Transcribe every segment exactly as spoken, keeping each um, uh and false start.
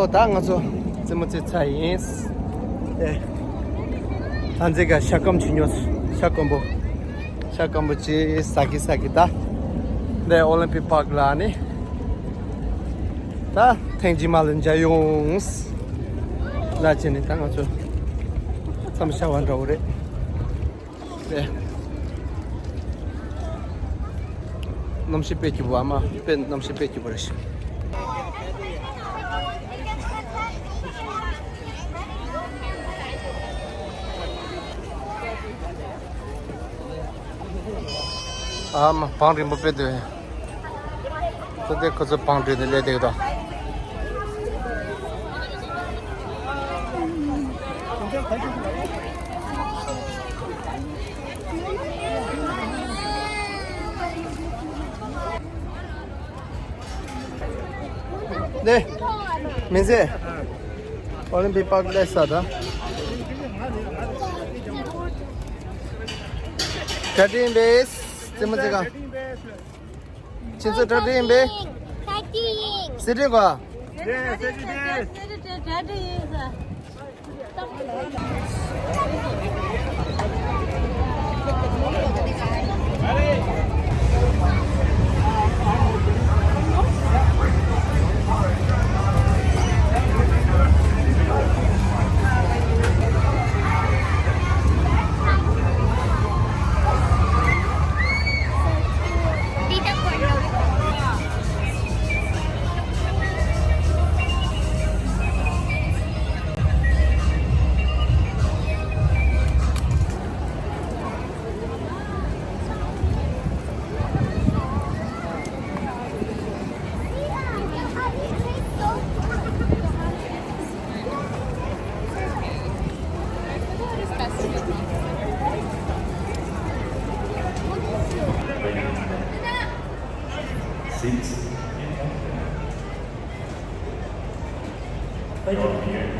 ད་ང་ཚོ་རྩེད་མོ་རྩེ་ཚར་ཡིན། ཨེ། ད་འཛེ་ག་ཤ་སྐམ་བྱིན་ཉོ། ཤ་སྐམ་པོ། ཤ་སྐམ་པོ་ཅི་ཟ་གི་ཟ་གི་ད། འདི་ཨོ་ལིམ་པིག་པཱག་ལ་ནི། ད་ཐེངས་རྗེས་མ་ལ་མཇལ་ཡོང་། ལ་བྱས་ནས་ད་ང་ཚོ་མཚམས་བཞག་པ་འདྲ་བོ་རེད། ཨེ། གནམ་གཤིས་དཔེ་སྐྱིད་པོ། ཨ་མ་དཔེ་གནམ་གཤིས་དཔེ་སྐྱིད་པོ་རེད་ཤག་ཨ་མ་བང་རིང་པོ་དཔེ་འདུག་ད་ལྟ་ཁོ་ཚོ་བང་བསྒྲིགས་ནས་སླེབས་བསྡད་ཀྱི་འདུག་ནས། མི་ཚེ། ཨོ་ལིམ་པིག་པཱག་སླེབས་ས་ད། གྲ་སྒྲིག་ཡིན་པས། རྩེད་མོ་རྩེ་ག་ཁྱེད་ཚོ་གྲ་སྒྲིག་ཡིན་པས། གསེར་ཁྲི་ག་ཡེ་གསེར་ཁྲི་ག Six. Thank you.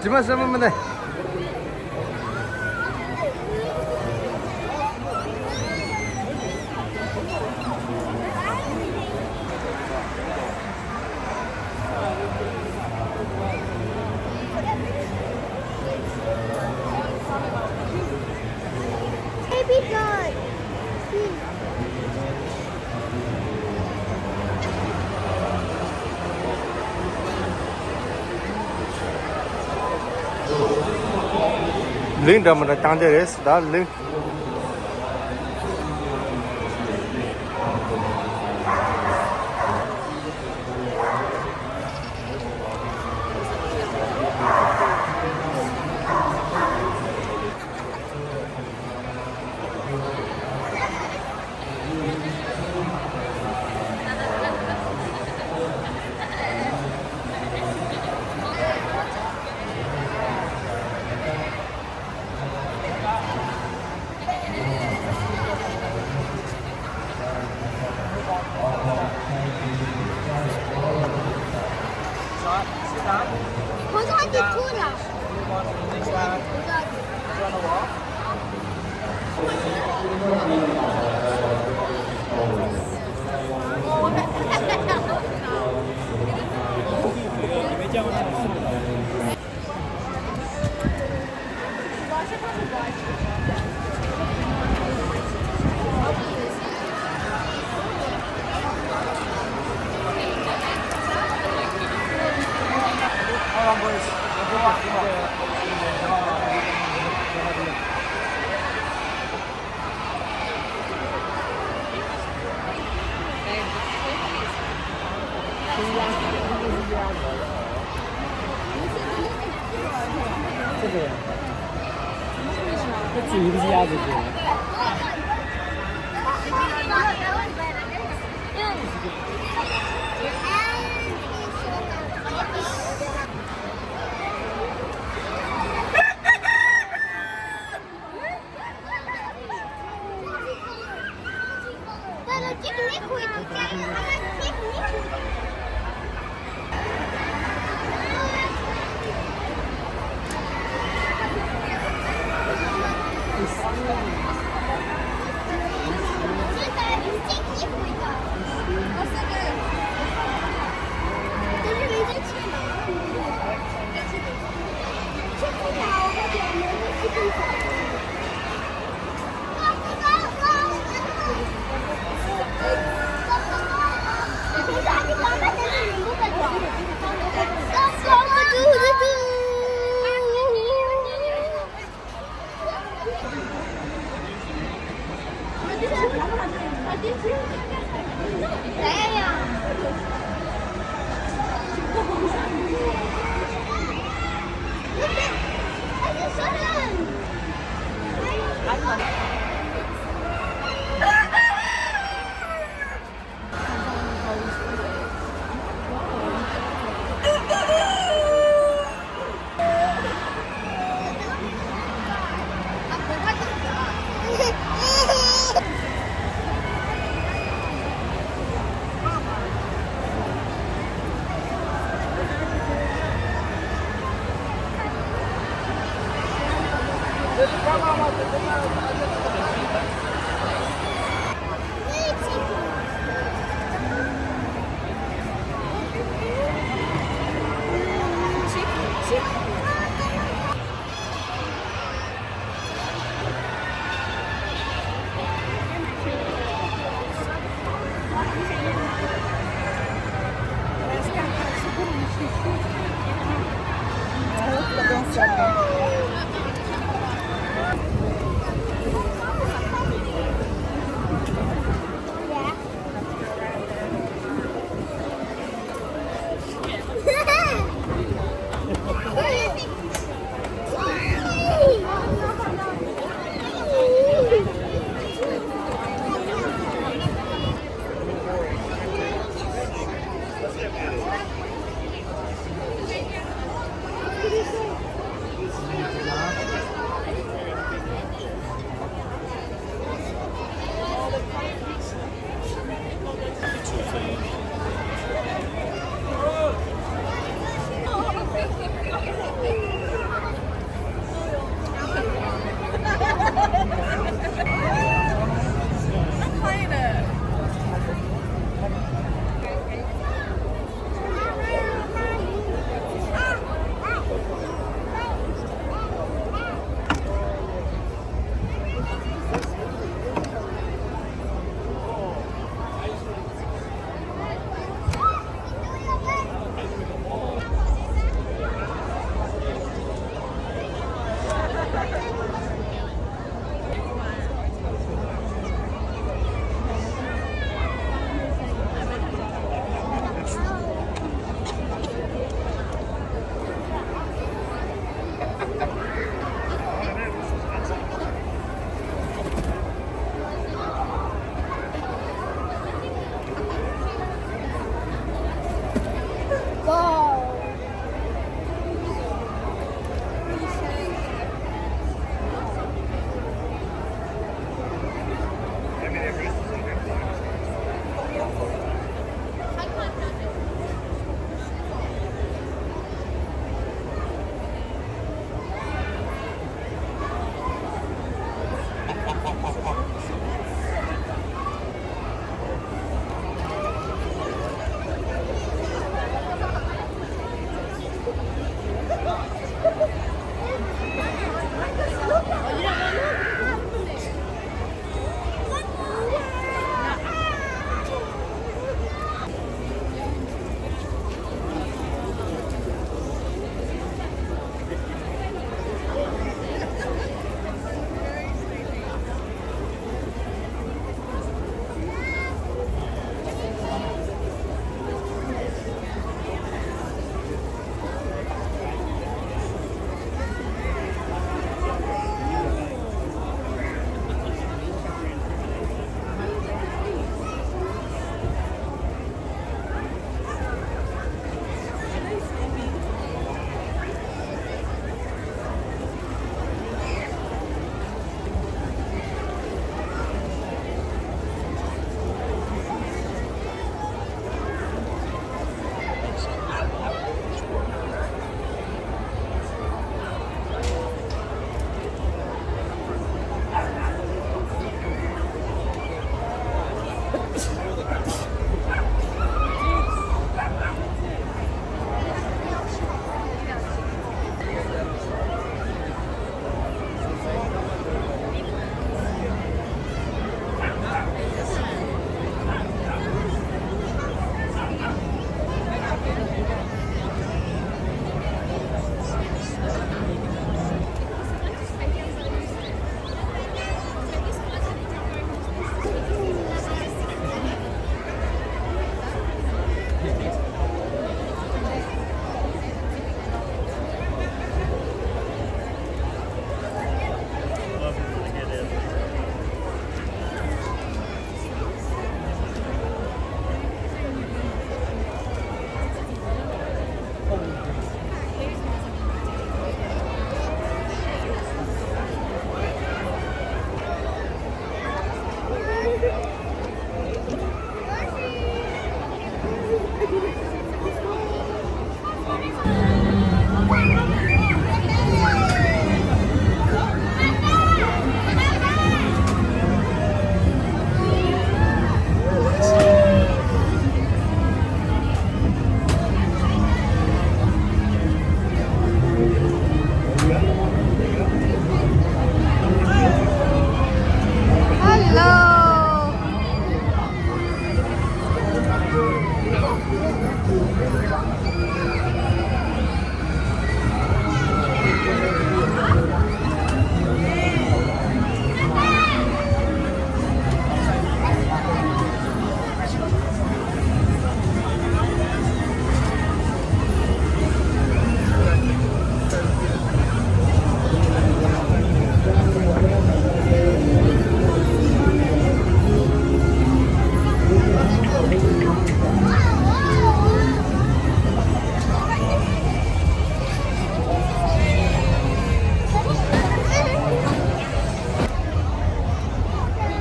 དྲི་མ་ཟེར་མ་མི་འདུག Baby doll. གླིང་འདྲ་མི་འདྲ་རྐྱང་རྐྱང་རེད་ཟེར། ད་གླིང་།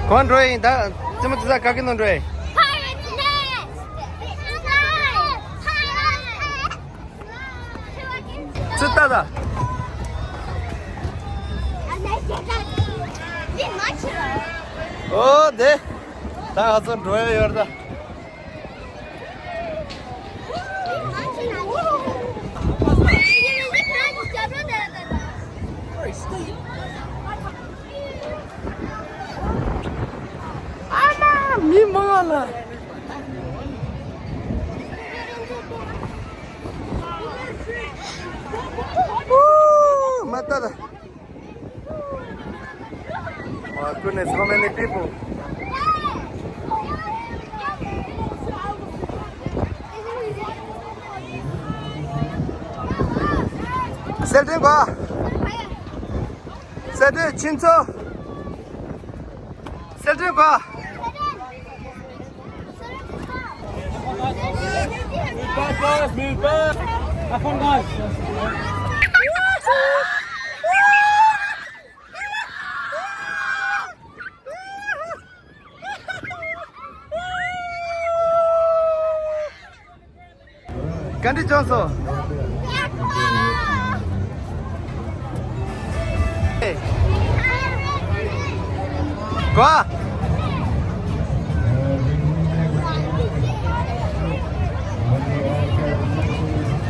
གང་འགྲོ་ཡིན་ད། རྩེད་མོ་རྩེ་ས་ག་གི་ནང་འགྲོ་ཡིན། Pirates Nest! Pirates Nest! ཚུར་ལྟ་ད། ཨོ་དེ། ད་ང་ཚོ་འགྲོ་ཡ་ཡོད་རེད་ད། ཨ་མ་མི་མང་ལ། ཨུ། མ་ལྟ་ལ། Oh goodness, how many people? སེ་དྲིན་གོ། སེ་དྲིན་ཁྱིམ་ཚང་། སེ་དྲིན་གོ། Move back, guys, move back. Have fun, guys. ག་འདྲ་བྱུང་སོང་། གོ།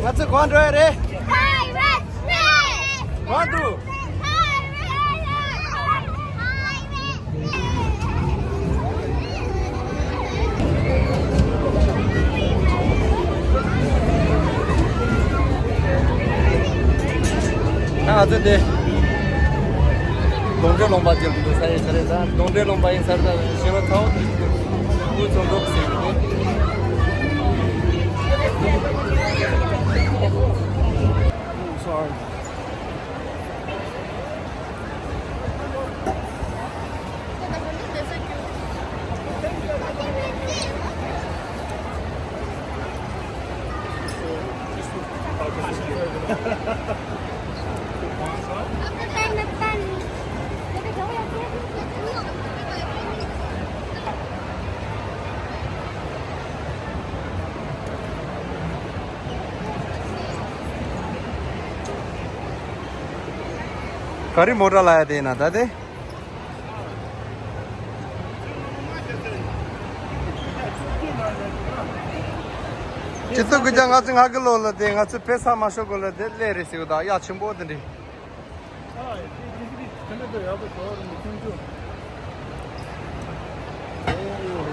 ང་ཚོ་གང་འགྲོ་ཡ་རེད། གང་འདུག་ད་ང་ཚོ་འདི་གདོང་འདྲེ་ལུང་པ་ཅིག་འདུག་ས་ཡི་ཆ་རེད། ད་གདོང་འདྲེ་ལུང་པ་ཡིན་ས་རེད། ད་ཞེ་པོ་ཚ་བོ་འདུག་དབུས་གཙང་འབྲོག་ཟེར་གི་འདུག Sorry. ག་རེ་མོ་ཊ་ལ་ཡ་དེ་ཡིན་ན་ད་དེ། སྤྱི་ཚོགས་ཀྱི་ཅང་ང་ཚོ་ང་གི་ལོ་ལ་དེ་ང་ཚོ་བོད་ས་མ་ཤོར་གོ་ལ་དེ་སླེབས་རེད་ཟེར་གི་ད་ཡག་ཆེན་པོ་དེ་འདྲི།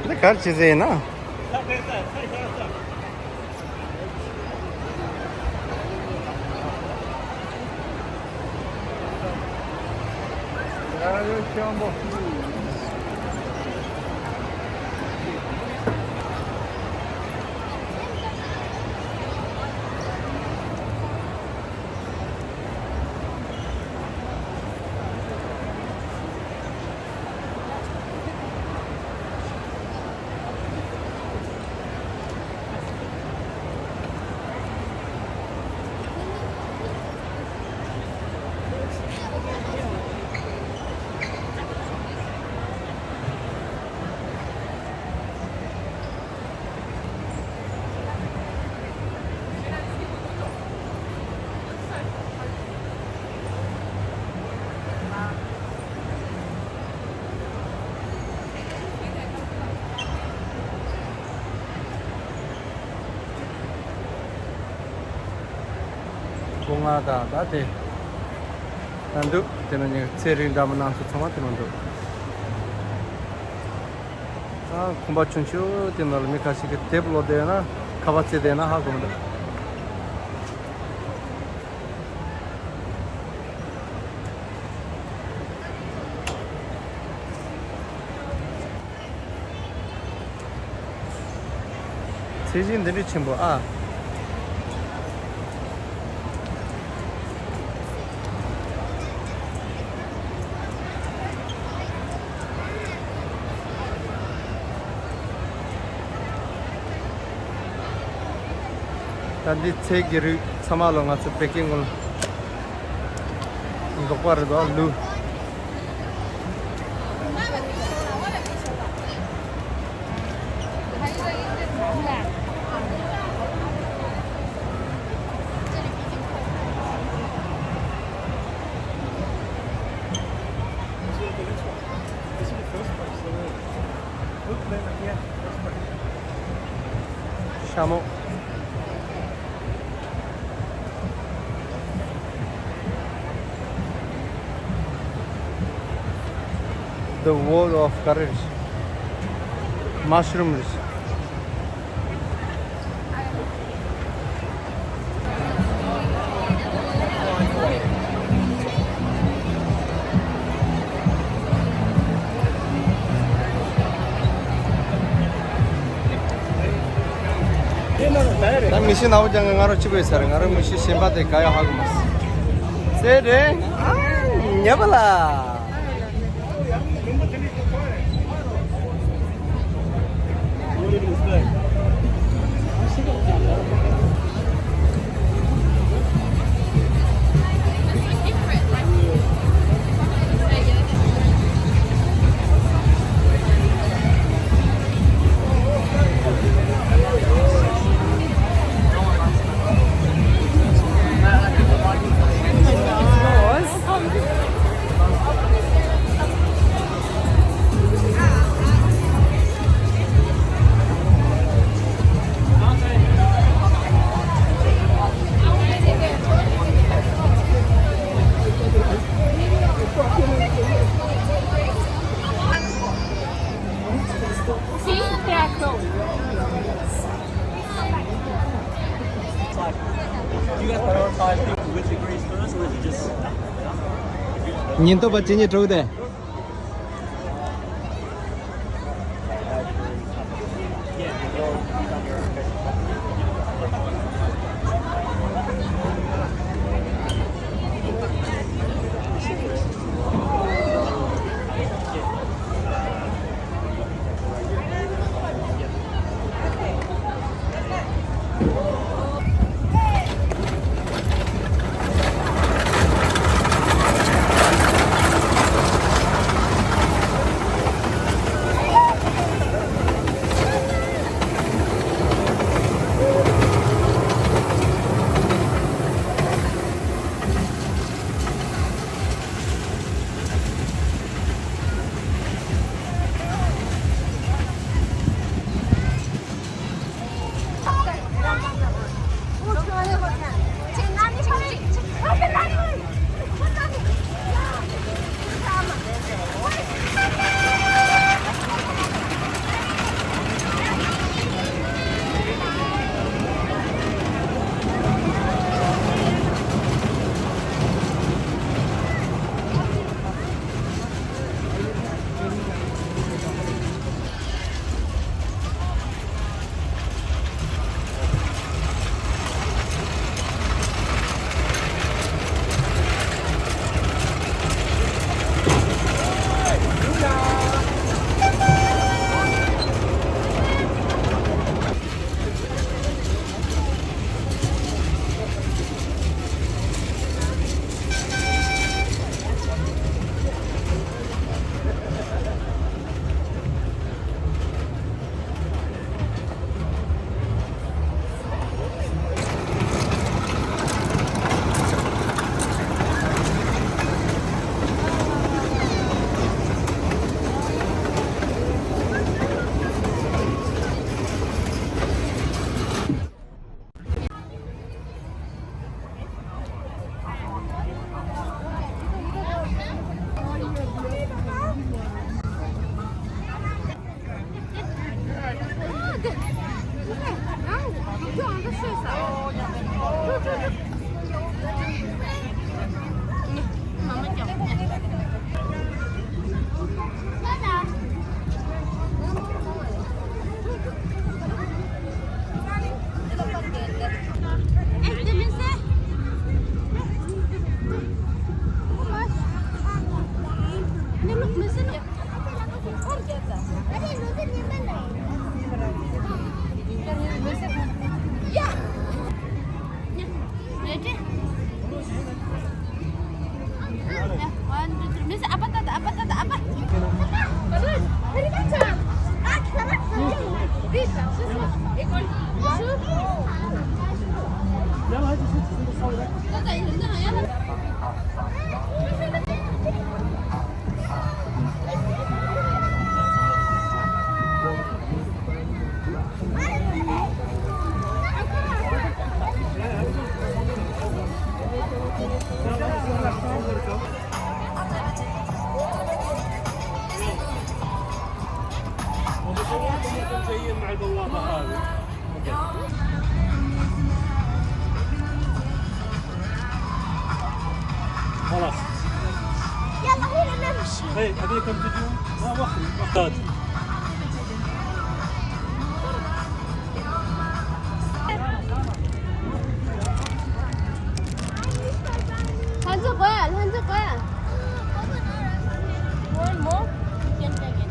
འདི་གར་བྱེད་ཟེར་ན། སྒོ་ང་དང་ད་དེ། ད་འདུག་དེ་ནས་ངས་ཚེ་རིང་འདྲ་མོ་ནང་སུ་ཚང་མ་དེ་མ་འདུག་ཨ་ཁང་པ་ཆུང་ཆུང་དེ་ནང་ལ་མི་ཁ་ཤས་ཀྱིས་དེབ་ཀློག་བསྡད་ཡོད་ན་ཁ་པར་རྩེ་བསྡད་ན་ཧ་གོ་མི་འདུག་ཚད་གཞི་འདི་འདྲ་ཆེན་པོ་ཨ། ད་འདི་ཚལ་གྱི་རིགས་ཚང་མ་ལོ་ང་ཚོ་བོད་སྐད་ངོ་ལ་འབྲོག་པ་རེད་དོ་ལུ། ཤ་མོ། The Wall of Courage. Mushrooms. ད་མི་ཤི་ནའུ་ཀྱང་ང་རོ་ཆི་བས་ཟེར། ང་རོ་མི་ཤི་ཞེན་པ་དེ་ག་ཡོ་ཧ་གོ་མ་སི་ཙེ་རེ། ཉེ་བ་ལ། ཉིན་ཐོ་པ་ཅི་ཉི་དྲུག་དེ། مع البوابة هذه. خلاص. يلا هنا نمشي. اي، ابيكم تجون. لا، وخري، وخري. ལྷན་འཛོམས་གོ་ཡ། ལྷན་འཛོམས་གོ་ཡ། One more? You can take it.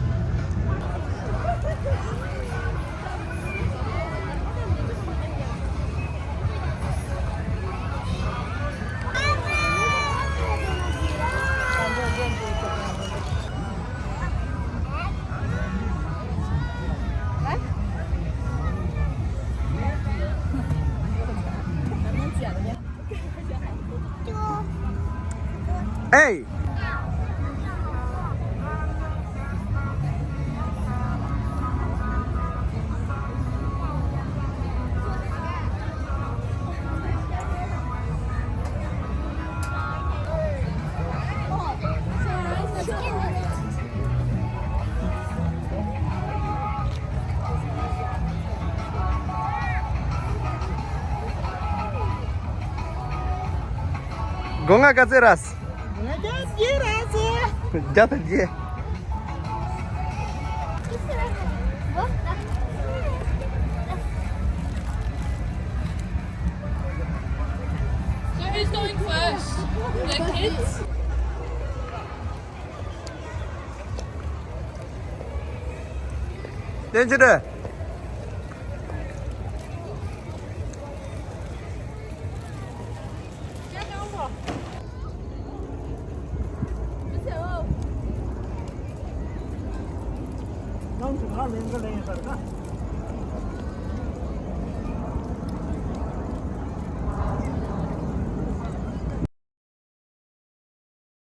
Hey! སྒོ་ང་ག་ཚད་རས། སྒོ་ང་བརྒྱ་དང་བརྒྱད་རས། བརྒྱ་དང་བརྒྱད། So who's going first? The kids? ལན་ཅི་རེད། ནང་དུ་ང་ལེན་ག་ལེན་ཡོད་པར་ན།